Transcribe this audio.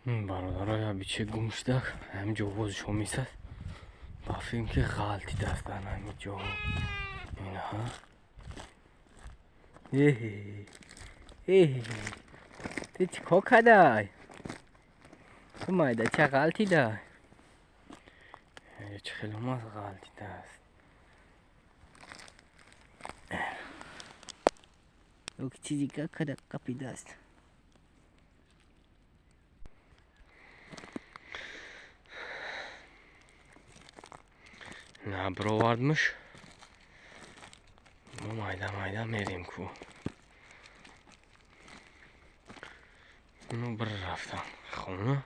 Бародаро, я биче гум шудак, ҳамин ҷо овозшо месад. Ба фикрам, ки ғалтидааст дар ҳамин ҷо. Инаҳа. Эҳе. Эҳе. Ту чӣ кор кадай? Ту майдача ғалтидай. Чӣ хел омад, ғалтидааст. Чизи када қапидааст. На, бировардмш. Мо майда майда мерем ку. Ну, бір рафтам хона.